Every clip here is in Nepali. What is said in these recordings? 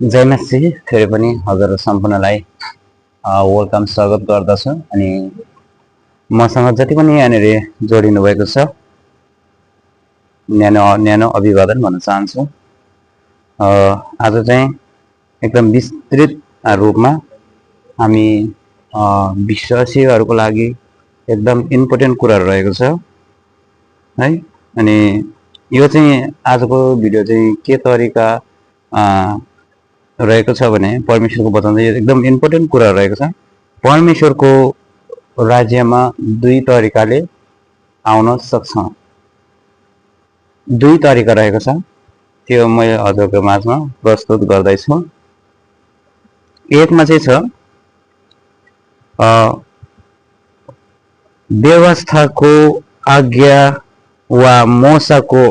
जय मसी फेरि पनि हजुर सम्पूर्णलाई वेलकम स्वागत गर्दछु। अनि मसँग जति पनि यहाँनिर जोडिनु भएको छ न्यानो अभिवादन भन्न चाहन्छु। आज चाहिँ एकदम विस्तृत रूपमा हामी विश्वासीहरूको लागि एकदम इम्पोर्टेन्ट कुराहरू रहेको छ है। अनि यो चाहिँ आजको भिडियो चाहिँ के तरिका रहेको छ भने परमेश्वरको वचन चाहिँ एकदम इम्पोर्टेन्ट कुरा रहेको छ। परमेश्वरको राज्यमा दुई तरिकाले आउन सक्छ, दुई तरिका रहेको छ। त्यो मैले हजुरको माझमा प्रस्तुत गर्दैछु। एकमा चाहिँ छ व्यवस्थाको आज्ञा वा मोसाको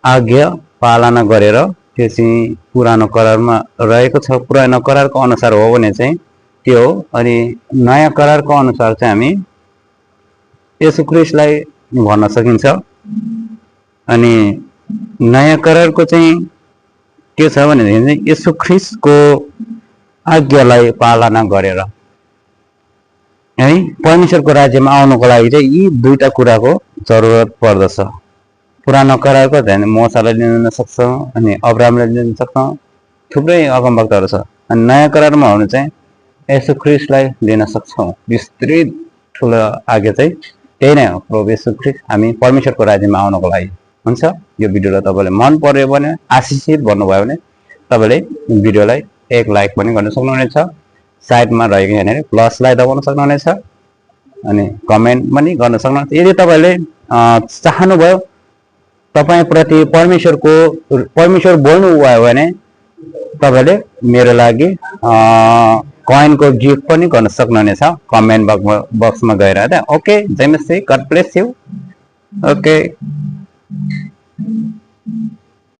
आज्ञा पालना गरेर त्यो चाहिँ पुरानो करारमा रहेको छ। पुरानो करारको अनुसार हो भने चाहिँ त्यो हो। अनि नयाँ करारको अनुसार चाहिँ हामी येशू ख्रीष्टलाई भन्न सकिन्छ। अनि नयाँ करारको चाहिँ के छ भनेदेखि चाहिँ येशू ख्रीष्टको आज्ञालाई पालना गरेर है परमेश्वरको राज्यमा आउनको लागि चाहिँ यी दुईटा कुराको जरुरत पर्दछ। पुरानो करारको चाहिँ मोसालाई लिन सक्छौँ, अनि अब्राहमलाई लिन सक्छौँ, थुप्रै अगमवक्ताहरू छ। अनि नयाँ करारमा हो भने चाहिँ येशू ख्रीष्टलाई लिन सक्छौँ। विस्तृत ठुलो आज्ञा चाहिँ त्यही नै हो, प्रभु येशू ख्रीष्ट हामी परमेश्वरको राज्यमा आउनको लागि। हुन्छ, यो भिडियोलाई तपाईँले मन पर्यो भने, आशिषित भन्नुभयो भने तपाईँले भिडियोलाई एक लाइक पनि गर्न सक्नुहुनेछ। साइडमा रहेको यहाँनिर प्लसलाई दबाउन सक्नुहुनेछ, अनि कमेन्ट पनि गर्न सक्नुहुनेछ। यदि तपाईँले चाहनुभयो तपाईप्रति परमेश्वर बोल्नु भयो भने तपाईँले मेरो लागि कोइनको गिफ्ट पनि गर्न सक्नुहुनेछ कमेन्ट बक्समा गएर। ओके, जय मसी, गॉड ब्लेस यू। ओके।